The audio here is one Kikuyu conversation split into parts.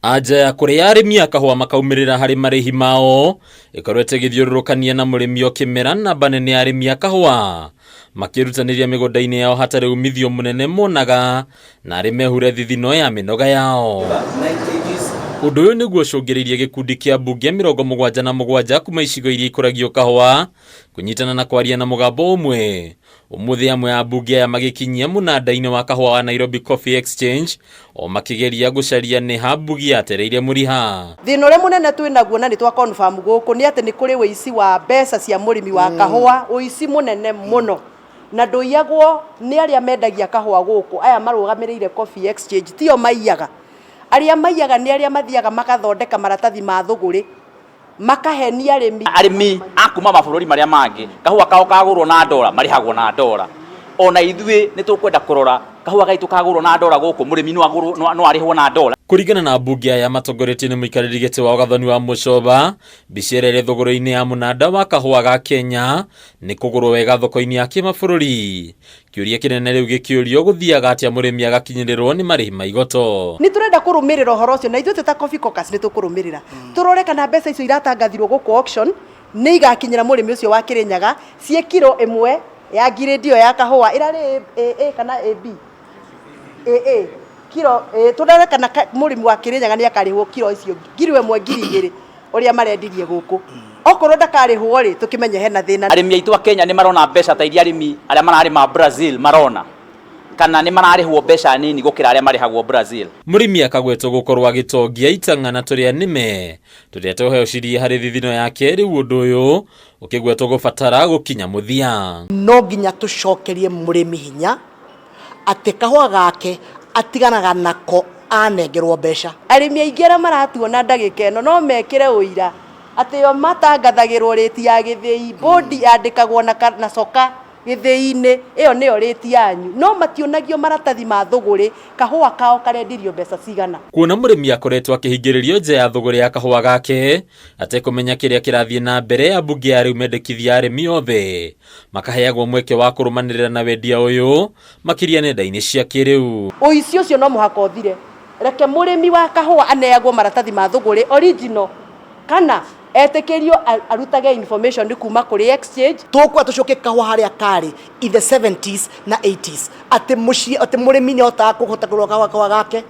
Anja ya kũrĩa arĩmi a kahũa makaumĩrĩra harĩ marĩhi mao ĩkoretwo ĩgĩthiũrũrũkania na mũrĩmi o kĩmera. Namba nene ya arĩmi a kahũa makĩrutanĩria mĩgũnda-inĩ yao hatarĩ umithio mũnene monaga na arĩ mehure thithino ya mĩnoga yao. Ũndũ ũyũ nĩguo ũcũngĩrĩirie gĩkundi kĩa mbunge 77 kuma icigo iria ikũragio kahũa kũnyitana na kwaria na mũgambo ũmwe. Ũmũthĩ amwe a mbunge aya magĩkinyia mũnanda-inĩ wa kahũa wa Nairobi Coffee Exchange o makĩgeria gũcaria nĩ ha mbugi yatereire mũriha. Thĩna ũrĩa mũnene twĩ naguo na nĩ twa confirm gũkũ nĩ atĩ nĩ kũrĩ ũici wa mbeca cia mũrĩmi wa kahũa, ũici mũnene mũno, na ndũiyagwo nĩ arĩa mendagia kahũa gũkũ. Aya marũgamĩrĩire Coffee Exchange tio maiyaga. Arĩa maiyaga nĩ arĩa mathiaga magathondeka maratathi ma thũgũrĩ, makahenia arĩmi. Arĩmi a kuma mabũrũri marĩa mangĩ, kahũa kao kagũrwo na ndora, marĩhagwo na ndora. Ona ithuĩ nĩ tũkwenda kũrora kahũa gaitũ kagũrwo na ndora gũkũ, mũrĩmi no agũrwo, no arĩhwo na ndora. Kũringana na mbunge aya matongoretio nĩ mũikarĩri gĩtĩ wa Gathoni wa Mũcoba, mbica ĩrĩa ĩrĩ thũgũrĩ-inĩ ya mũnanda wa kahũa ga Kenya nĩ kũgũrwo wega thoko-inĩ ya kĩmabũrũri. Kĩũria kĩnene rĩu gĩkĩũrio, gũthiaga atĩa mũrĩmi agakinyĩrĩrwo nĩ marĩhi ma igoto? Nĩ tũrenda kũrũmĩrĩra ũhoro ũcio, na ithuĩ twĩ ta Coffee Caucus nĩ tũkũrũmĩrĩra, tũrore kana mbeca icio iratangathirwo gũkũ auction nĩ igakinyĩra mũrĩmi ũcio wa Kĩrĩnyaga ciĩ kiro 1 ya ngirĩndi ĩyo ya kahũa ĩrarĩ AA kana AB, AA kiro, tũrore kana mũrĩmi wa Kĩrĩnyaga nĩ akarĩhwo kiro icio 1000, 2000 ũrĩa marendirie gũkũ. Okorwo ndakarĩhwo rĩ, tũkĩmenye hena thĩna. Arĩmi aitũ a Kenya nĩ marona mbeca ta iria arĩmi arĩa mararĩma Brazil marona, kana nĩ mararĩhwo mbeca nini gũkĩra arĩa marĩhagwo Brazil? Mũrĩmi akagwetwo gũkorwo agĩtongia itang'a na tũrĩa nĩme tũrĩa tũheucirie harĩ thithino yake. Rĩu ũndũ ũyũ ũkĩgwetwo gũbatara gũkinya mũthia. No nginya tũcokerie mũrĩmi hinya atĩ kahũa gake atiganaga nako anengerwo mbeca. Arĩmi aingĩ arĩa maratuona ndagĩka ĩno no mekĩre ũira atĩ o matangathagĩrwo rĩti ya gĩthĩi, bodi yandĩkagwo na coka gĩthĩi-inĩ, ĩyo nĩyo rĩti yanyu, no mationagio maratathi ma thũgũrĩ kahũa kao karendirio mbeca cigana. Kuona mũrĩmi akoretwo akĩhingĩrĩrio nja ya thũgũrĩ ya kahũa gake atekũmenya kĩrĩa kĩrathiĩ na mbere, ambunge ya rĩu mendekithia arĩmi othe makaheagwo mweke wa kũrũmanĩrĩra na wendia ũyũ makĩria nenda-inĩ cia kĩrĩu. Ũici ũcio no mũhaka ũthire. Reke mũrĩmi wa kahũa aneagwo maratathi ma thũgũrĩ original, kana etĩkĩrio arutage information kuma kũrĩ exchange. Tũkwa tũcoke kahũa harĩa karĩ in the 70s na 80s, atĩ mũciĩ, atĩ mũrĩmi nĩ ahotaga kũhota kũgũra kahũa gake,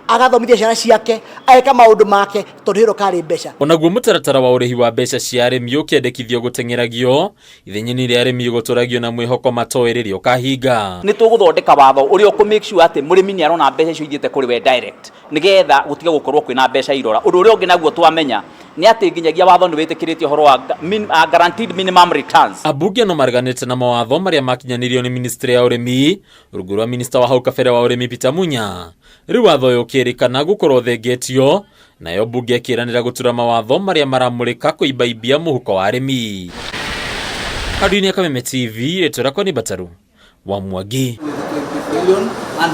agathomithia ciana ciake, ageka maũndũ make, tondũ hĩro karĩ mbeca. Onaguo mũtaratara wa ũrĩhi wa mbeca cia arĩmi ũkĩendekithio gũteng'eragio ithenya-inĩ rĩa arĩmi gũtũragio na mwĩhoko matoĩ rĩrĩa ũkahinga. Nĩ tũgũthondeka watho ũrĩa ũkũ make sure atĩ mũrĩmi nĩ arona mbeca icio ithiĩte kũrĩ we direct, nĩgetha gũtige gũkorwo kwĩna mbeca irora. Ũndũ ũrĩa ũngĩ naguo twamenya nĩ atĩ nginyagia watho nĩ wĩtĩkĩrĩtie ũhoro wa guaranteed minimum returns. Ambunge no mareganĩte na mawatho marĩa makinyanĩirio nĩ ministry ya ũrĩmi rungu rwa minista wa hau kabere wa ũrĩmi Peter Munya. Rĩu watho ũyũ ũkĩrĩkana gũkorwo thengetio, nayo mbunge ĩkĩranĩra gũtura mawatho marĩa maramũrĩka kũimbaimbia mũhuko wa arĩmi. Handũ-inĩ ya Kameme TV, rĩtwa rĩakwa nĩ Mbataru wa Mwangi.